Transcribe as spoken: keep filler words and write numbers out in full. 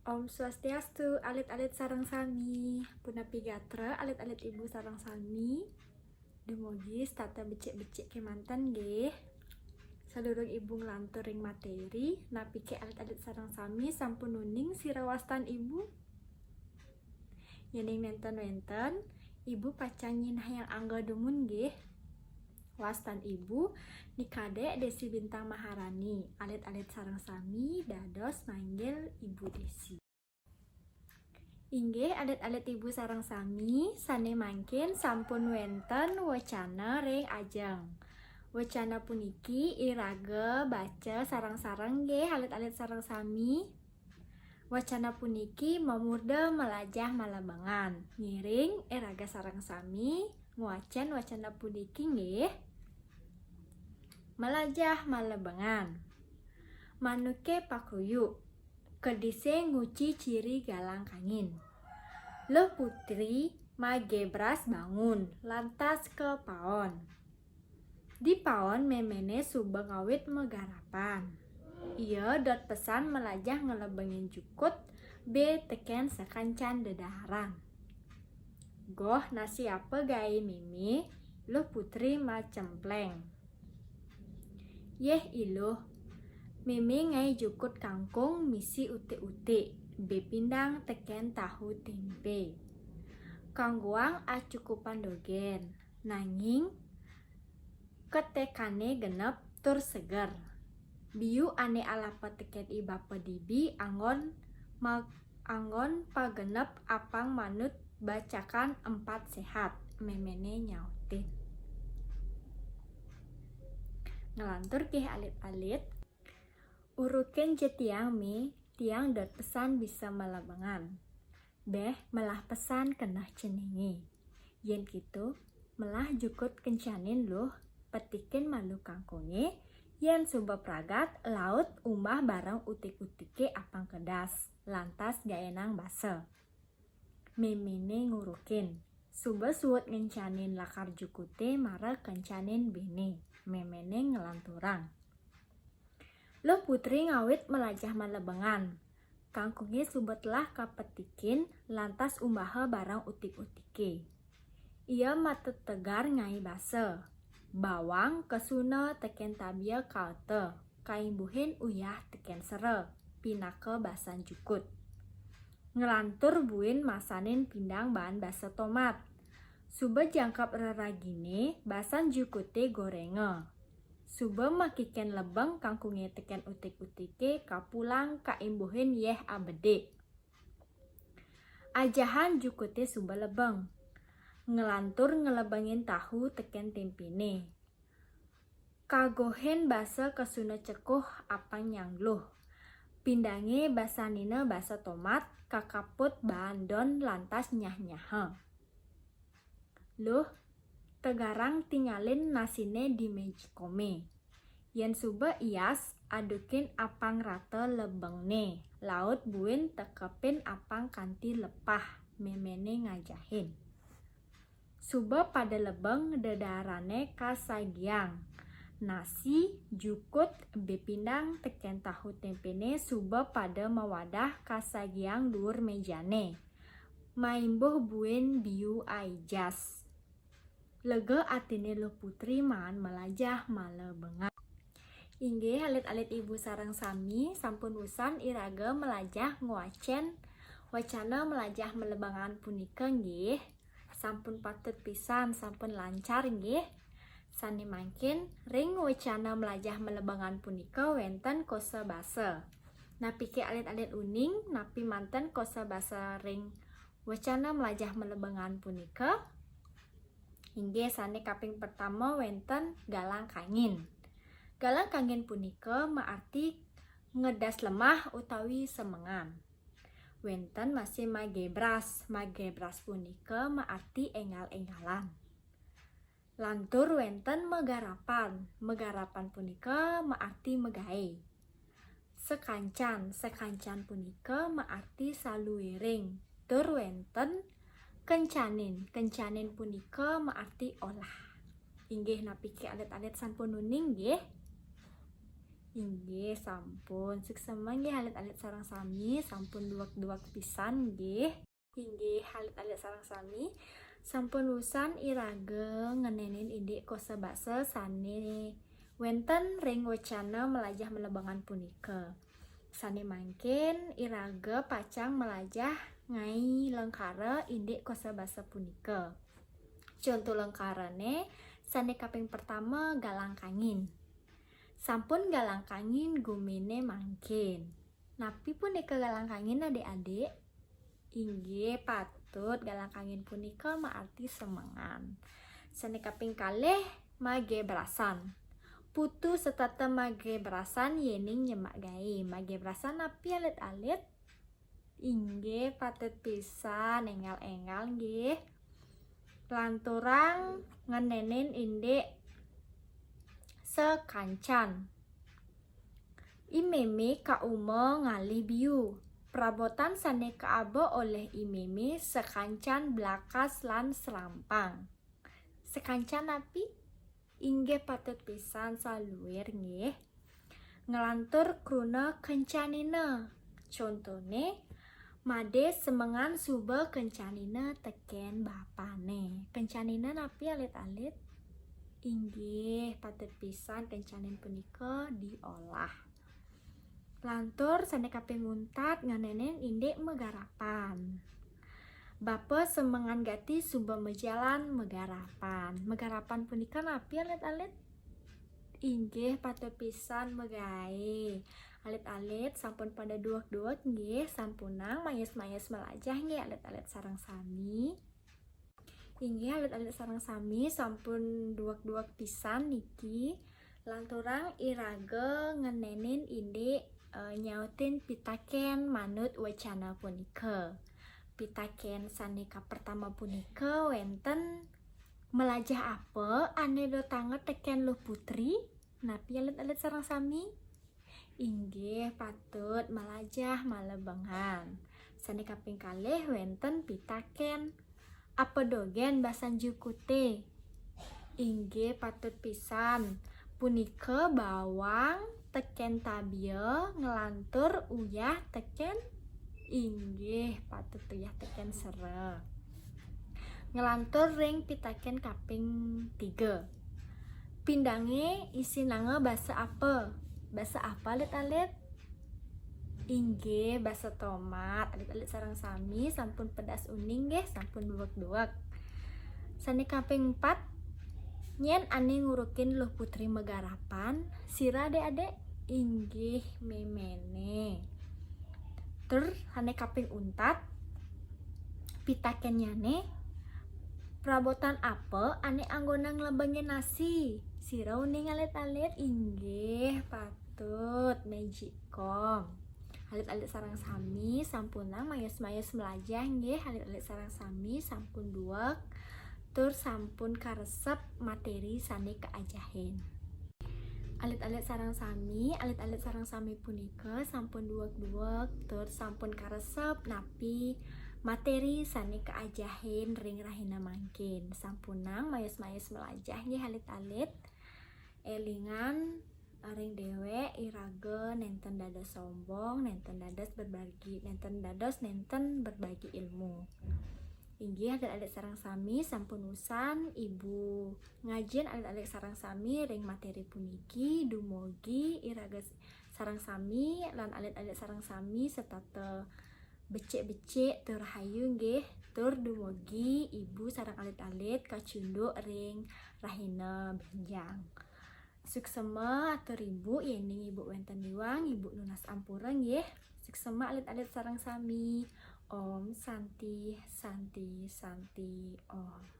Om Swastiastu, alit-alit sareng sami. Punapi gatra, alit-alit ibu sareng sami? Dumugi setata becik-becik kemanten nggih. Sadurung ibu nglantur ring materi, napike alit-alit sareng sami sampun uning sira wastan ibu? Yening nenten wenten, ibu pacang nyinahang angga dumun nggih. Wastan ibu Ni Kadek Desi Bintang Maharani, alit-alit sareng sami dados manggil Ibu Desi. Inggih, alit-alit ibu sareng sami, sane mangkin sampun wenten wacana ring ajeng. Wacana puniki iraga baca sareng-sareng nggih, alit-alit sareng sami. Wacana puniki mamurda malajah malebengan. Ngiring iraga sareng sami ngwacen wacana puniki nggih. Malajah malebengan. Manuke pakuyuk, kedise nguci ciri galang kangin. Luh Putri magebras bangun, lantas ka paon. Di paon memene suba ngawit magarapan. Ia dot pesan malajah ngelebengin jukut be teken sakancan dedaharan. Goh nasi apa gae Meme? Luh Putri macempleng. Yeh Iluh, Meme ngae jukut kangkung misi utik-utik, be pindang teken tahu tempe. Kanggoang acukupan dogen, nanging ketekane genep tur seger. Biu ane alapa teken i bapa dibi anggon ma-, anggon pagenep apang manut bacakan empat sehat, memene nyautin. Nglantur nggih alit-alit. Urukin ja tiang, Me, tiang dot pesan bisa malebengan. Beh, melah pesan keneh cenenge. Yen kitu, melah jukut kencanin Luh, petikin malu kangkunge, yen suba pragat laut umbah bareng utik-utike apang kedas, lantas gaenang basa. Memene ngurukin. Suba suud ngencanin lakar jukute mara kencanin bene, memene nglanturang. Luh Putri ngawit malajah malebengan. Kangkunge suba telah kapetikin, lantas umbaha bareng utik-utike. Ia matetegar ngae basa. Bawang kasuna teken tabia kaeta, kaimbuhin uyah teken sera, pinaka basan jukut. Nglantur buin masanin pindang baan basa tomat. Suba jangkep reragine, basan jukute gorenga. Suba makiken lebeng kangkunge teken utik-utike kapulang kaimbuhin yeh abedik. Ajahan jukute suba lebeng. Nglantur ngelebengin tahu teken tempene. Kagohin basa kasuna cekuh apang nyangluh. Pindange basanina basa tomat, kakaput baan don lantas nyah-nyaha. Luh, tegarang tingalin nasine di mejikome. Yen suba ias, adukin apang rata lebengne, laut buin tekepin apang kanti lepah, memene ngajahin. Suba pada lebeng dedarane kasagiang. Nasi, jukut, bepindang teken tahu tempene suba pada mawadah kasagiang duur mejane. Maimbuh buin biu aijas. Lega atine Luh Putri maan malajah malebengan. Inggih, alit-alit ibu sareng sami, sampun wusan iraga malajah ngwacen wacana malajah malebengan punika nggih. Sampun patut pisan, sampun lancar nggih. Sane mangkin ring wacana malajah malebengan punika wenten kosa basa. Napike alit-alit uning, napi manten kosa basa ring wacana malajah malebengan punika? Inggih, sane kaping pertama wenten galang kangin. Galang kangin punika maarti ngedas lemah utawi semengan. Wenten masih magebras. Magebras punika maarti enggal-enggalan. Lantur wenten megarapan. Megarapan punika maarti megae. Sekancan. Sekancan punika maarti saluiring. Tur wenten kencanin. Kencanin punika maarti olah. Inggih, napike alit-alit sampun uning nggih? Inggih, sampun. Suksma nggih alit-alit sareng sami, sampun duweg-duweg pisan nggih. Inggih, alit-alit sareng sami, sampun wusan iraga ngenénin indik kosabasa sané wénten ring wecana malajah malebengan punika. Sané mangkin iraga pacang malajah ngaé lengkara indik kosabasa punika. Conto lengkarané, sané kaping pertama galang kangin. Sampun galang kangin guminé mangkin. Napi punika galang kangin, adik-adik? Inggih, patut, galang kangin punika maarti semengan. Sané kaping kalih, magebrasan. Putu setata magebrasan yéning nyemak gaé. Magebrasan napi, alit-alit? Inggih, patut pisan, énggal-énggal nggih. Lanturang ngenénin indik sekancan. I Mémé kauma ngalih biu. Prabotan sané kaaba olih I Mémé sakancan blakas lan serampang. Sakancan napi? Inggih, patut pisan, saluir nggih. Nglantur kruna kencanina. Contoné, madé semengan suba kencanina tekén bapané. Kencanina napi, alit-alit? Inggih, patut pisan, kencanin punika diolah. Lantur sané kaping untat ngenénin indik magarapan. Bapa semengan gati suba majalan magarapan. Magarapan punika napi, alit-alit? Inggih, patut pisan, magaé. Alit-alit sampun pada duweg-duweg nggih, sampunang mayus-mayus malajah nggih alit-alit sareng sami. Inggih, alit-alit sareng sami, sampun duweg-duweg pisan niki. Lanturang iraga ngenénin indik, eh, nyautin pitakén manut wacana punika. Pitakén sané kapertama punika wénten, malajah apa ané dotanga tekén Luh Putri? Napi, alit-alit sareng sami? Inggih, patut, malajah malebengan. Sané kaping kalih wénten pitakén, apa dogén basan jukuté? Inggih, patut pisan. Punika bawang tekén tabia nglantur uyah tekén, inggih, patut uyah tekén sera. Nglantur ring pitakén kaping tiga. Pindangé isinanga basa apa? Basa apa, alit-alit? Inggih, basa tomat. Alit-alit sareng sami sampun pedas uning nggih, sampun duweg-duweg. Sané kaping empat, nyén ané ngurukin Luh Putri magarapan, sira, adik-adik? Inggih, méméné. Tur sané kaping untat, pitakénnyané, prabotan apa ané anggona nglebengin nasi? Sira uning, alit-alit? Inggih, patut, magic comb. Alit-alit sareng sami sampunang mayus-mayus malajah nggih, alit-alit sareng sami sampun duweg tur sampun karesep materi sané kaajahin. Alit-alit sareng sami, alit-alit sareng sami punika sampun duweg-duweg tur sampun karesep napi materi sané kaajahin ring rahina mangkin. Sampunang mayus-mayus malajah nggih, alit-alit. Élingan ring déwék iraga nénten dados sombong, nénten dados berbagi, nénten dados nénten berbagi ilmu. Inggih, alit-alit sareng sami, sampun wusan Ibu ngajin alit-alit sareng sami ring materi puniki, dumugi iraga sareng sami lan alit-alit sareng sami setata becik-becik tur rahayu nggih, tur dumugi Ibu sareng alit-alit kacunduk ring rahina bénjang. Suksema atur Ibu, yéning Ibu wénten iwang, Ibu nunas ampura nggih. Suksema alit-alit sareng sami. Om Santi, Santi, Santi, Om.